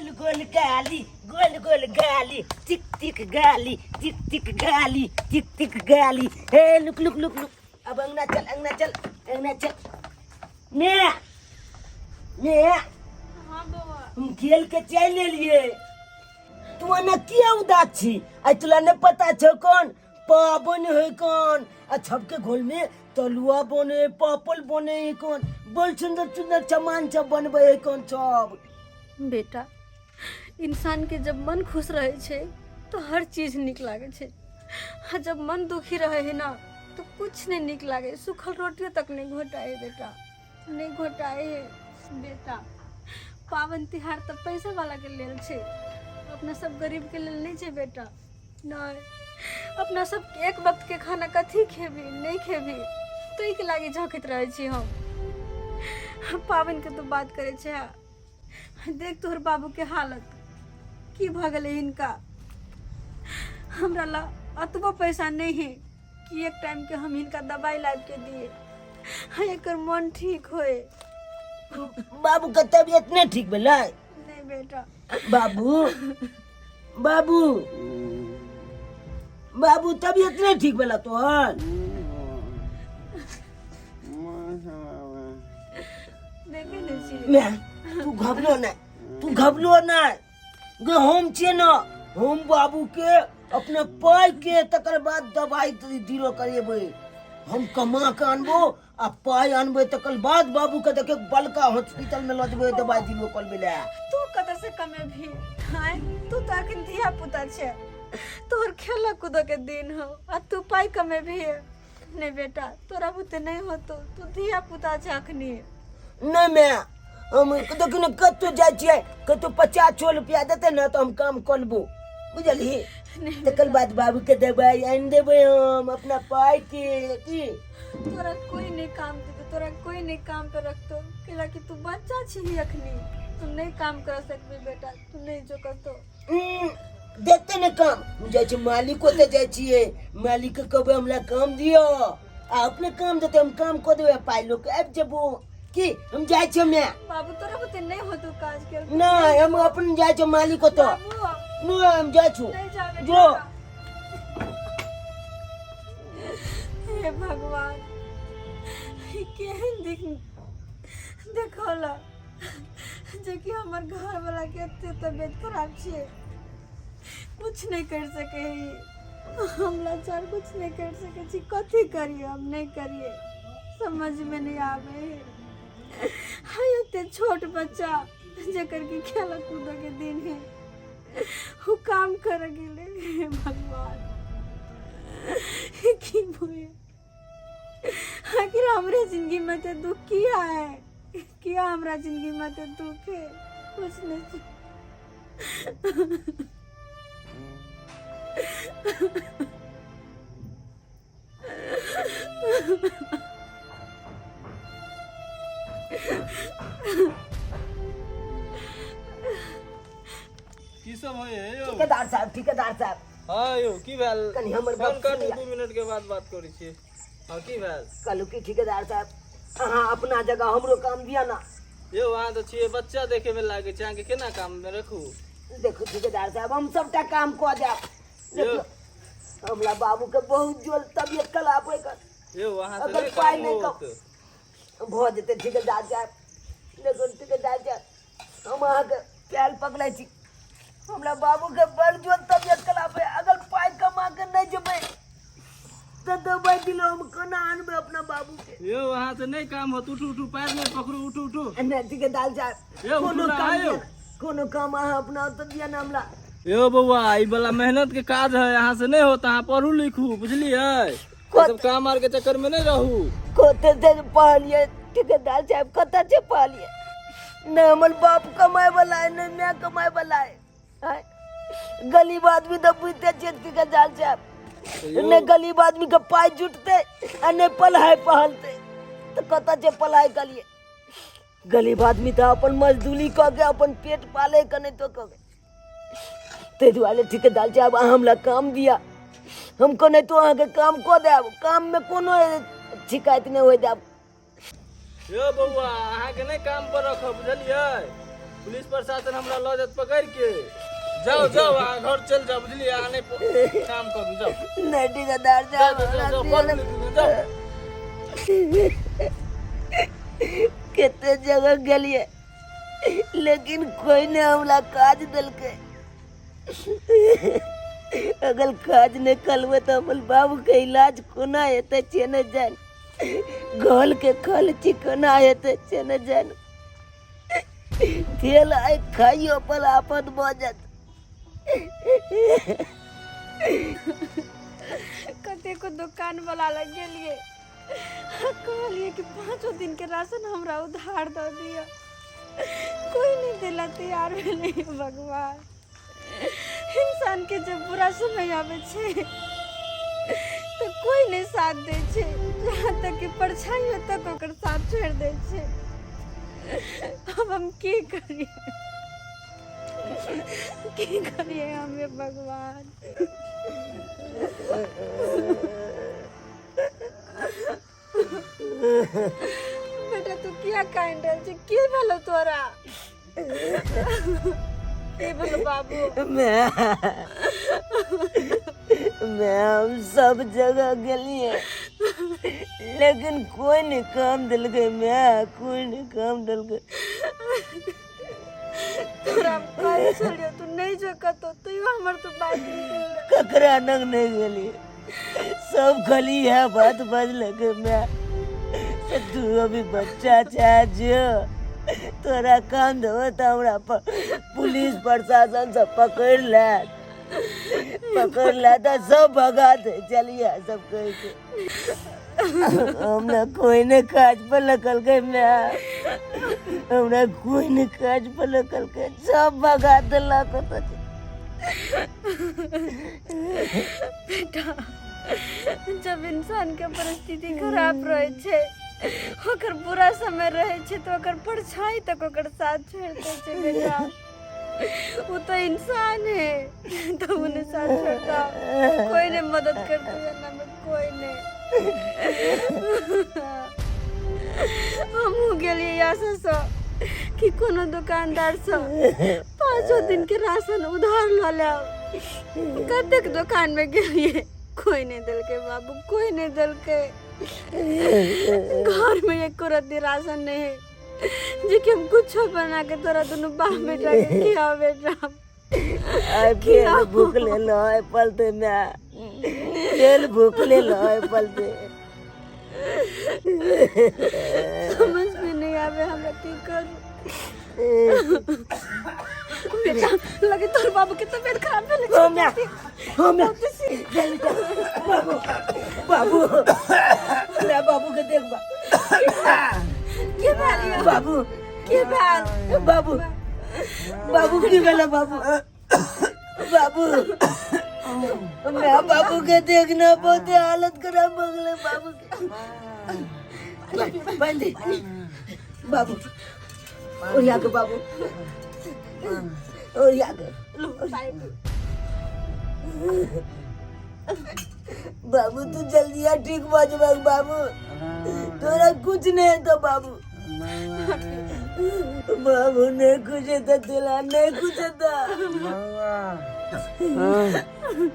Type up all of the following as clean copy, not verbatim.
गोल गोल गाली, गोल गोल गाली, टिक टिक गाली, टिक टिक गाली, टिक टिक गाली। हे लुक लुक लुक लुक, अब अंगना चल, अंगना चल, अंगना चल। ने ने। हाँ बौआ। हम खेल के चलि एलियै। तू एना किया उदास छी? आइ तोरा नहि पता छौ कोन पाबनि होइ कोन? आ छबके घोल में तलुआ बने, पापड़ बने है कोन, बड़ सुंदर सुंदर सामान सब बनबै है कोन सब। बेटा, इंसान के जब मन खुश रहे छै तो हर चीज नीक लागे छै, आ जब मन दुखी रहे है ना तो कुछ नहीं नीक लागे। सूखल रोटियो तक नहीं घोटाए है बेटा, नहीं घोटाए है बेटा। पावन तिहार तऽ पैसा वाला के लेल छै, अपना सब गरीब के लेल नहीं छै बेटा। नहीं, अपना सब एक वक्त के खाना कथी खेबी, नहीं खेबी, ताहिके लागी झोंकैत रहै छी हम। पाबनि के तू बात करै छै, देख तोहर बाबू के हालत की भऽ गेलै हिनका। हमरा ला अतबो पैसा नहीं है कि एक टाइम के हम हिनका दवाई लाबि के दिए, हाँ, एकर मन ठीक होए। बाबू के तबियत नहीं ठीक भेलै? नहीं बेटा। बाबू, बाबू, बाबू, तबियत नहीं ठीक भेला तोहर? देखे नहीं छी। मैं तू घबरो नहीं, तू घबरो नहीं गे, हम छियै ने, हम बाबू के अपने पाइ के तकर बाद दवाई दिलो करेबै। हम कमा के अनबो आ पाइ अनबै, तकर बाद बाबू के देखे बड़का हॉस्पिटल में लऽ जेबै, दवाई दिलो करबै लए। तू कतऽ से कमेबही? आँय, तू तऽ अखन धिया पुता छै, तोहर खेलऽ कूदऽ के दिन हो आ तू पाइ कमेबही? नहीं बेटा, तोरा बुते नहीं होतो, तू धिया पुता छै अखनी। नहीं मैं हम देखियौ ने, कतौ जाइ छियै, कतौ 50 रुपया देतै ने तऽ हम काम कऽ लेबो, बुझलही? तकर बाद बाबू के दवाई आनि देबै हम अपना पाइ के की। तोरा कोई नहीं काम देतो, तोरा कोई नहीं काम पे रखतो, कैला कि तू बच्चा छी अखनी, तू नहीं काम कर सकबी बेटा, तू नहीं जो करतो। देते ने काम, हम जाइ छियै मालिक ओतऽ जाइ छियै, मालिक के कहबै हमरा काम दिअ, आ अपने काम देतै, हम काम कऽ देबै, पाइ लऽ कऽ आबि जेबो। की हम जाइ छियै मैं। बाबू, तोरा बुते नहीं होतो काज के। नहि, हम अपन जाइ छियै मालिक ओतऽ। बाबू। नहि, हम जाइ छियौ। नहीं जा बेटा। जो। हे भगवान, ई केहन दिख देखौला जे कि हमर घर वाला के एते तबियत खराब छै, कुछ नहीं कर सके है। हम लाचार कुछ नहीं कर सके छी। कथी करिए हम, नहीं करिए, समझ में नहीं आवे है। हाय, एते छोट बच्चा जेकर कि खेल कूद के दिन है, वो काम कर गेले। हे भगवान, की बोले? आखिर हमरे जिंदगी में तो दुख किया है? किया हमरा जिंदगी में तो दुख है? कुछ नहीं। की सब होय है यौ? ठेकेदार साहब, ठेकेदार साहब। हाँ यौ, की भेल? कनी हमर फोन गप काटू। सुनिया। 2 मिनट के बाद बात करै छी। हाँ, की भेल? कहलहुँ कि ठेकेदार साहब, अहाँ अपना जगह हमरो काम दिअ ना। यौ, अहाँ तऽ छियै बच्चा, देखे में लागै छै, अहाँके केना काम में रखू? देखू ठेकेदार साहब, हम सबटा काम कऽ देब। यौ। देखियौ, हमरा बाबू के बहुत जोर तबियत खराब होइ गेल। यौ, अहाँ से अगर नहि पाइ काम नहि होत। भऽ जेतै ठेकेदार साहब। देखू ठेकेदार साहब, हम अहाँके पैर पकड़ै छी, हमरा बाबू के बड़ जोर तबियत खराब है। अगर पाइ कमा के नहि जेबै तऽ दबाइ दिलो हम कोना आनबै अपना बाबू के? यौ, अहाँ से नहि काम होत। उठू, उठू, पैर नहि पकड़ू, उठू, उठू। नहि ठेकेदार साहब, यौ, कोनो उठू ना, काम आयौ। दिअ ना, कोनो काम अहाँ अपना ओतऽ दिअ ना हमरा। यौ बौआ, ई वाला मेहनत के काज है, अहाँ से नहि होत। अहाँ पढ़ू लिखू, बुझलियै? ई सब काम आर के चक्कर में नहि रहू। कतऽ से पढ़लियै ठेकेदार साहब, कतऽ से पढ़लियै? नहि हमर बाप कमाय वाला है, नहि माय कमाय वाला है। आँय? गरीब आदमी तऽ बुझते छियै ठेकेदार साहब, नहि गरीब आदमी के पाइ जुटतै आ नहि पढ़ाइ पढ़लतै तऽ कतऽ से पढ़ाइ करियै? गरीब आदमी तऽ अपन मजदूरी कऽ के अपन पेट पालै के नहि तो कऽ के। ताहि दुआरे ठेकेदार साहब, अहाँ हमरा काम दिअ, हम केनाहितो अहाँके काम कऽ देब, काममे कोनो शिकायत नहि होइ देब। यौ बौआ, अहाँके नहि काम पर रखब, बुझलियै? पुलिस प्रशासन हमरा लऽ जायत पकड़ के। जाओ जाओ, अहाँ घर चलि जाओ, बुझलियै? अहाँ नहि काम करू, जाओ। नहि ठेकेदार जाओ साहब, जाओ हमरा जाओ, दिअ पढ़ू ने। लिखू, जाओ। कते जगह गेलियै लेकिन कोई नहि हमरा काज देलकै। अगर काज नहि करबै तऽ हमर बाबूके इलाज कोना हेतै से नहि जान, घोल के खल छी कोना हेतै से नहि जान। तेल आइ खाइयो पर आफत भऽ जायत। कतेको दोकान वाला लग गेलियै, कहलियै कि 5 दिन के राशन हमरा उधार दऽ दिअ, कोई नहीं देला तैयार भेलै। भगवान, इंसान के जब बुरा समय आबै छै तऽ कोई नहीं साथ दै छै, जहाँ तक कि परछाइयो तक ओकर साथ छोड़ि दै छै। अब हम की करियै, की करियै हम, हे भगवान? बेटा, तू किया कानि रहल छी? की भेलो तोरा? की भेलो बाबू? मैं मैं हम सब जगह गेलिए लेकिन कोई नहीं काम दिलकै। मैं कोई नहीं काम दिलकै। तोरा हम कहै छलियौ तू नहि जो कतौ, तैयो हमर तू बात नहि सुनले। ककरा नग नहीं गेलिए, सब खाली यह बात बजलक मैं से तू अभी बच्चा चाहे जो तोरा काम देबो तऽ हमरा पुलिस प्रशासन सब पकड़ लेत, पकड़ लेत आ सब भगा दे। चलिए सब कह के हमरा कोई ने काज पर लगलकै। मैं हमरा कोई ने काज पर लगलकै, सब भगा देलक। बेटा, जब इंसान के परिस्थिति खराब रहे छै, ओकर बुरा समय रहे छै, तऽ ओकर परछाई तक ओकर साथ छोड़ दै छै। बेटा, वो तो इंसान है तो उन्हें साथ छोड़ता, कोई नहीं मदद करते ना में, कोई नहीं। हमहूँ गेलियै आशा सँ कि कोनो दुकानदार सँ 5 दिन के राशन उधार लऽ लेब। कतेक दुकान में गेलियै, कोई नहीं देलकै बाबू, कोई नहीं देलकै। घर में एको रत्ती राशन नहीं है जे कि हम कुछो बना के तोरा दुनू बाप बेटा के खियाओ। बेटा, आइ फेर भूख लेलो आइ पलते, मैं फेर भूख लेलो आइ पलते। समझ में नहीं आवे हमरा की करू। बेटा, लगे तोर बाबू के तबियत खराब भेलै। हो म्या, हो म्या, जल्दी चल। बाबू, बाबू, ले बाबू के देख बा। की भेल यौ? बाबू। की भेल? बाबू, बाबू, की भेल बाबू? बाबू, मैं बाबू के देखना, बहुत हालत खराब हो गई बाबू के। बंदी बाबू, ओरिया के बाबू, ओरिया के बाबू, तू जल्दी आ, ठीक भऽ जेबक बाबू, तोरा कुछ नहीं है तो बाबू। बाबू, नहीं कुछ है तो तोरा नहीं कुछ है तो।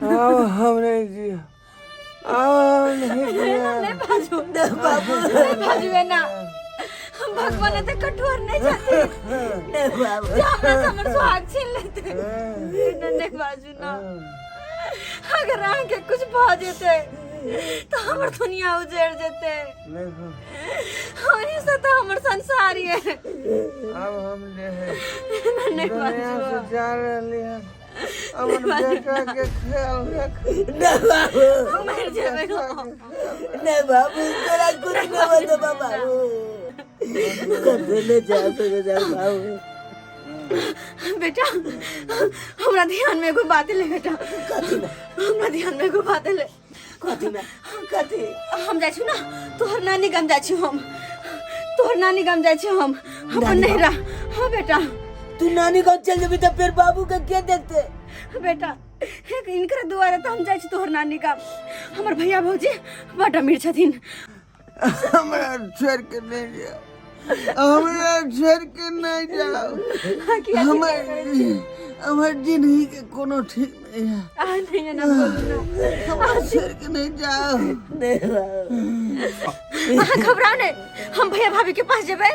अब हम नहीं जियो, अब हम नहीं जियो। नहीं बाजू। नहीं बाबू। नहीं बाजू ना, हम भगवान एते कठोर नहीं छथिन नहीं बाबू। जे हमरा से हमर सुहाग छीन लेते। नहीं, नहीं बाजू ना। अगर अहाँके कुछ भऽ जेतै तऽ हमर दुनिया उजड़ जेतै। देखो। अहीं से तऽ हमर संसार ये। अब हम जे है नहीं दुनिया बाजू। से जा रही है, अपन बेटा के ख्याल रख। नहीं बाबू। हम मरि जेबै हम। नहीं बाबू, तोरा कुछ नहीं होतो बाबू, कतौ नहीं जा सके जा बाबू। बेटा, हमरा ध्यान में एगो बात एलै। बेटा, हमरा ध्यान में एगो बात एलै। कथी में, कथी? हम जाइ छी ना तोहर नानी गाम जाइ छी हम, तोहर नानी गाम जाइ छी हम अपन नैहरा। हाँ बेटा। तू नानी गाँव चल जेबी तऽ फिर बाबू के के देखते? बेटा, एक इनकर दुआरे तऽ हम जाइ छी तोहर नानी गाम। हमर भैया भौजी बड अमीर छथिन। हमरा छोड़ के नहीं जाओ। हमरा छोड़ के नहीं जाओ। अहाँ किया हमर चिन्ता करै छी? हमर जिंदगी के कोनो ठीक नहीं है। अहाँ नहीं एना बोलू ना। हमरा छोड़ के नहीं जाओ। नहीं बाबू। अहाँ घबराउ नहि, हम भैया भाभी के पास जेबै,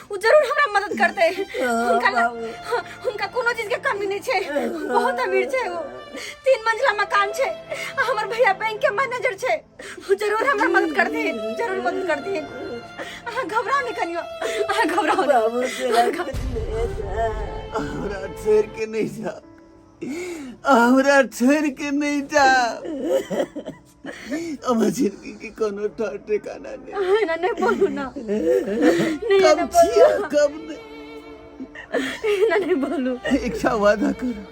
ओ जरूर हमरा मदद करतै। हुनका हाँ, हुनका कोनो चीज के कमी नहि छै, बहुत अमीर छै ओ, 3 मंजिला मकान छै आ हमर भैया बैंक के मैनेजर छै। ओ जरूर हमरा मदद करथिन, जरूर मदद करथिन। अहाँ घबराउ नहि कनियो, अहाँ घबराउ नहि। बाबू तोरा कुछ नहीं हेतै। हमरा छोड़ के नहीं जाओ, हमरा छोड़ के नहीं जाओ। हमर जिंदगी के कोनो ठौर ठिकाना नहीं। अहाँ एना नहि बोलू ना, नहि कब एना बोलू। छिया कब नहीं। एना नहि बोलू। एकटा वादा करू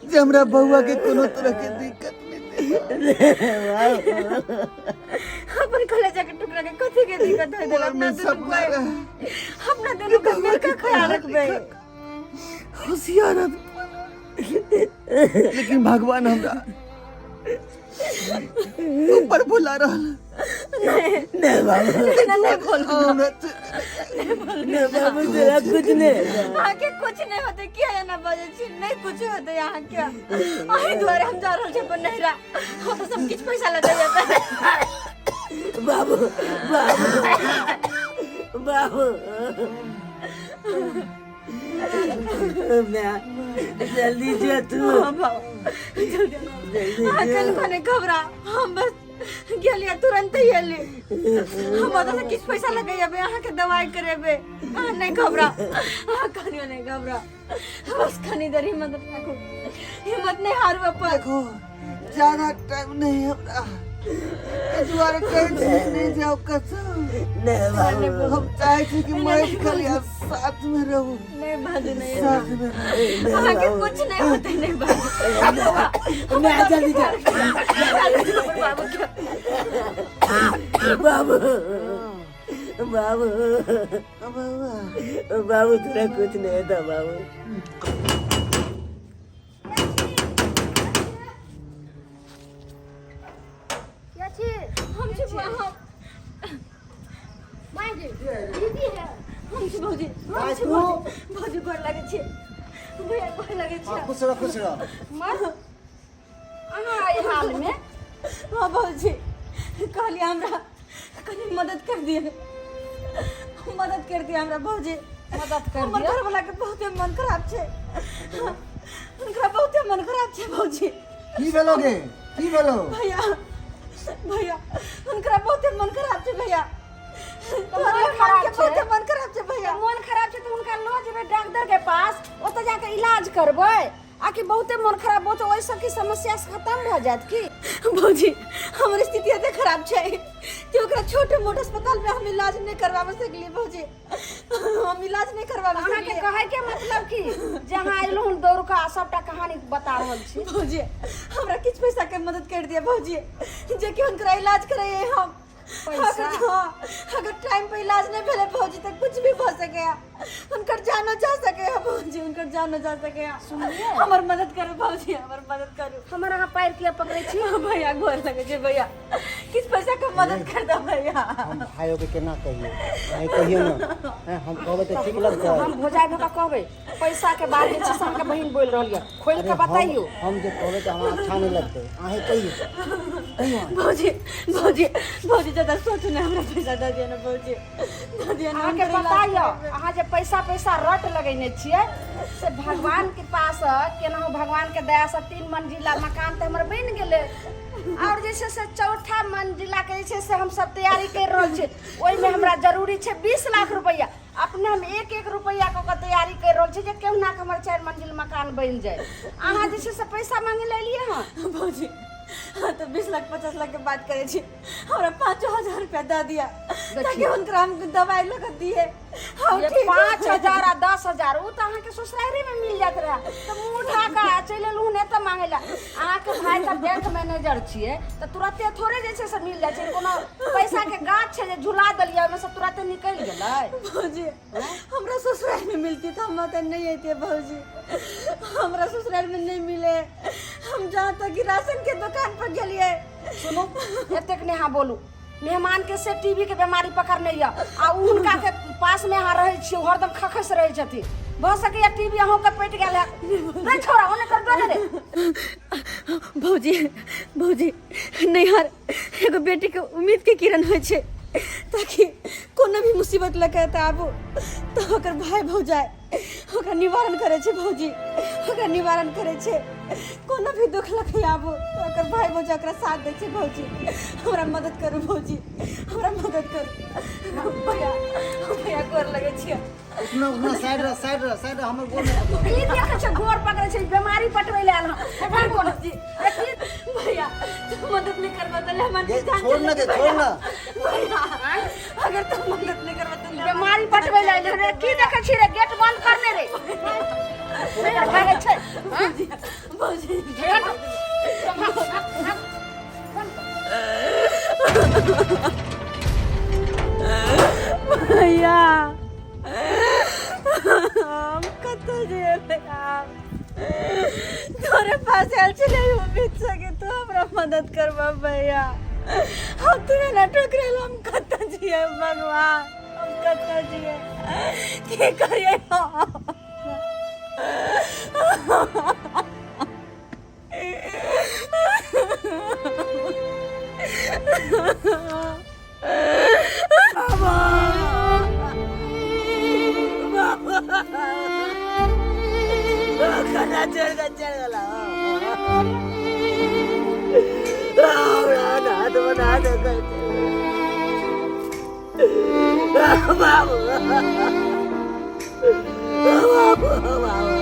जे हमरा बउआ के कोनो तरह के दिक्कत नहीं दे। अपन कलेजा के टुकड़ा के कथी के दिक्कत होय देल? मोर अपना में दुनू सपना के रहे। अपना दुनू के मिलके ख्याल रखबै। होशियार आदमी, लेकिन भगवान हमरा ऊपर बुला रहल। नहीं बाबू। एना नहि बोलू। हमरा नहीं बाबू, तोरा कुछ नहीं हेतै। अहाँके कुछ नहि होतै। किया एना बजै छी? नहि कुछ होतै अहाँके। अही दुआरे हम जा रहल छी अपन नैहरा, हम तऽ सब किछु पैसा लऽ जेबै। बाबू, बाबू, बाबू, मैं जल्दी जो तू। हाँ बाबू, जल्दी। जल्दी अहाँ जो। कनिको नहि घबरा, हम बस गेलियै, तुरंत ही एली। हम ओतऽ से किछु पैसा लऽ के अयबै, अहाँके दवाइ करेबै। अहाँ नहि घबरा, अहाँ कनियो नहि घबरा, बस कनी देर हिम्मत राखू, हिम्मत नहि हारू अपन। देखो, ज्यादा टाइम नहीं है हमरा, एहि दुआरे कहै छी नहीं जाओ कसम। नहीं बाबू। हम चाहे छी कि मर खाली आप साथ में रहू। नहि बाजू, नहि। साथ में रहू। अहाँके कुछ नहि होतै, नहि बाजू। मैं जल्दी जा। बाबू के बाबू, बाबू, बउआ। बाबू, तोरा कुछ नहीं हेतै बाबू। हम छी, हम हम छी भौजी, हम छी भौजी। भौजी, गोर लागै छी। भैया, गोर लागै छी। खुश रह, खुश रह। अहाँ एहि हाल में? हाँ भौजी, कहलियै हमरा कनि मदद कर दिए, मदद कर दिए हमरा भौजी। मदद कर हमर दिअ? घरवाला के बहुते मन खराब छै, हुनका बहुते मन खराब छै भौजी। की भेलो गे? की भेलो? भैया, भैया, हुनका बहुते मन खराब छै भैया। मन तोहरे खराब के छै? बहुते मन खराब छै भैया। मोन खराब छै तऽ हुनका लऽ जेबै डॉक्टर के पास, ओतऽ जाके इलाज करबै। आकि बहुते मोन खराब हो तऽ ओहि सबके समस्या से खत्म भऽ जायत की? भौजी, हमर स्थिति एते खराब छै कि ओकरा छोट मोट अस्पताल में हम इलाज नहि करवाबे सकलियै भौजी, हम इलाज नहि करवाबे अहाँके सकलियै। कहै के मतलब की जे अहाँ अयलहुँ हन दौड़ कऽ आ सबटा कहानी बता रहल छी? भौजी, हमरा किछु पैसा के मदद कर दिया भौजी, जे कि हुनकरा इलाज करैए हम। पैसा? अगर, हाँ, अगर टाइम पे इलाज नहीं भेलै भौजी तऽ कुछ भी भऽ सकैया, हुनकर जानो जा सकैया भौजी, हुनकर जानो जा सकैया। सुनलियै? हमर मदद करू भौजी, हमर मदद करू। हमर अहाँ पैर किया पकड़ै छी? भैया, गोर लगै छै भैया, किछु पैसा के मदद कर दो भैया। हम भाइयों के केना कहिए? अहीं कहियौ ने। हैं, हम कहबै तऽ ठीक लगतै? हम भौजाइ भऽ कऽ कहबै, पैसा के बात जे छै से अहाँके बहिन बोलि रहल यऽ, खोलि अरे कऽ बतैयौ। हम जे कहबै तऽ हमरा अच्छा नहि लगतै। अहीं कहियौ, कहियौ। भौजी, भौजी, भौजी, ज्यादा सोचू नहि, हमरा पैसा दऽ दिअ ने भौजी, दऽ दिअ ने। अहाँके हुनकर पता इलाज यऽ, अहाँ जे पैसा पैसा रट लगेने छियै से भगवान के पास केनाहु भगवान के दया से 3 मंजिला मकान तऽ हमर बनि गेलै, आओर जे छै से चौथा मंजिला के जे छै से हम सब तैयारी करि रहल छी। ओहिमे हमरा जरूरी छै 20 लाख रुपैआ। अपने हम एक एक रुपैआ कऽ कऽ तैयारी करि रहल छी जे केहुना के हमर 4 मंजिल मकान बनि जाय। अहाँ जे छै से पैसा मांगे लए एलियै हँ? भौजी, हाँ तऽ 20 लाख 50 लाख के बात करै छी, हमरा 5,000 रुपया दऽ दिअ ताकि हुनकरा हम दवाइ लऽ कऽ दिए। हम ये ठीक 5,000 आ 10,000 ओ तऽ अहाँके ससुरारे में मिल जात रहे, तऽ मुँह उठा कऽ चलि एलहुँ ने तऽ मांगे लए। अहाँके भाय तऽ बैंक मैनेजर छियै तऽ तुरते थोड़े जे छै से मिल जाइ छै। कोनो पैसा के गाछ छै जे झुला देलियै, ओहिमे से तुरते निकलि गेलै? भौजी, हमरा ससुराल में मिलती तऽ हम ओतऽ नहि अइतियै भौजी। हमरा ससुराल में नहि मिले, हम जहाँ तक कि राशन के दुकान पर गेलियै। सुनू, एतेक नहि अहाँ बोलू। मेहमान के से टीबी के बीमारी पकड़ने यऽ आ उ हुनका के पास में अहाँ रहै छियै, हरदम खखस रहै छथिन। भऽ सकैया टीबी अहूँ के पटि गेल हैत। रे छोड़ा ओने कर दो रे। भौजी भौजी, नैहर एगो बेटी के उम्मीद के किरण होइ छै, ताकि कोनो भी मुसीबत लऽ के एतऽ आबू तऽ ओकर भाय भौजाइ ओकरा निवारण करै छै। भौजी, ओकरा निवारण करै छै। कोनो भी दुख लऽ के आबू तऽ ओकर भाय भौजाइ ओकरा साथ दै छै। भौजी, हमरा मदद करू। भौजी, हमरा मदद करू। भैया, भैया, गोर लगै छियै। उठना उठना, साइड रह, साइड रह, साइड रह, हमर गोड़ नहि पकड़। ई देखै छै, गोर पकड़ै छै, बीमारी पटबै लए आयल हँ। हे भगवान। भौजी, भैया, तू मदद नहीं करबा तो मेहमान के ये जान छोड़ चले ना दे, जेतै। छोड़ ना। भैया, अगर तू मदद नहीं करबा तो बीमारी पटबै लए आयल रे। की देखै छी रे? गेट बंद करने रे, नहीं भागै छै। भौजी, भौजी। भैया, हम कतऽ जेबै आब? तोरे पास आयल छलै उम्मीद से कि तू हमरा मदद करबा। भैया, हम तुम्हें ना ठुकरेल, हम कतऽ जियै? भगवान, हम कतऽ जियै? की करियै हम? खाना चढ़ गया, चढ़ गया। हमरा हाथ बना दे बाबू, बाबू, बाबू।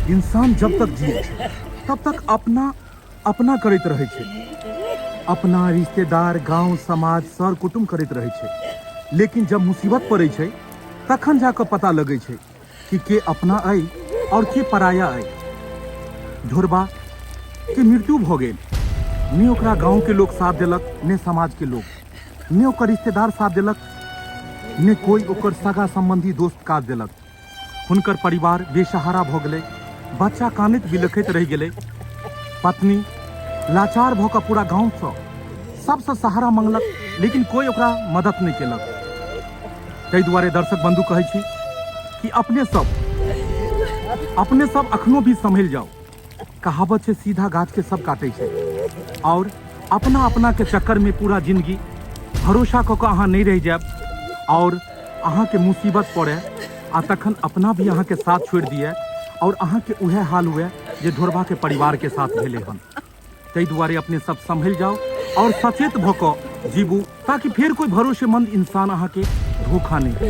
इंसान जब तक जिए छै तब तक अपना अपना करैत रहै छै, अपना रिश्तेदार, गांव, समाज, सर कुटुम्ब करैत रहै छै, लेकिन जब मुसीबत पड़ै छै तखन जा कऽ पता लगै छै कि के अपना अइ और के पराया अइ। ढोरबा के मृत्यु भऽ गेल, ने ओकरा गांव के लोक साथ देलक, ने समाज के लोक, ने ओकर रिश्तेदार साथ देलक, ने कोई ओकर सगा संबंधी दोस्त काज देलक। हुनकर परिवार बेसहारा भऽ गेलै, बच्चा कानैत बिलखैत रहि गेलै, पत्नी लाचार भऽ कऽ पूरा गाँवसँ सबसँ सहारा मंगलक, लेकिन कोई ओकरा मदद नहि केलक। ताहि दुआरे दर्शक बंधु कहै छी कि अपने सब अखनो भी सम्हलि जाउ। कहावत छै, सीधा गाछ के सब काटै छै। और अपना अपना के चक्कर में पूरा जिंदगी भरोसा कऽ कऽ अहाँ नहि रहि जायब और अहाँके मुसीबत पड़े आ तखन अपना भी अहाँके साथ छोड़ि दिए और अहाँके उएह हाल हुए जे ढोरबा के परिवार के साथ भेलै हन। ताहि दुआरे अपने सब सम्हलि जाउ और सचेत भऽ कऽ जीबू, ताकि फेर कोई भरोसेमंद इंसान अहाँके धोखा नहि दे।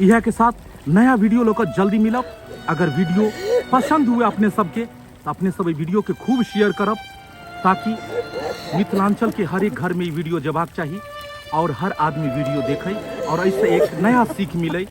इएह के साथ नया वीडियो लऽ कऽ जल्दी मिलब। अगर वीडियो पसंद हुए अपने सबके तो अपने सब एहि वीडियो के खूब शेयर करब, ताकि मिथिलांचल के हर एक घर में ई वीडियो जेबाक चाही और हर आदमी वीडियो देखे और एहिसँ एक नया सीख मिले।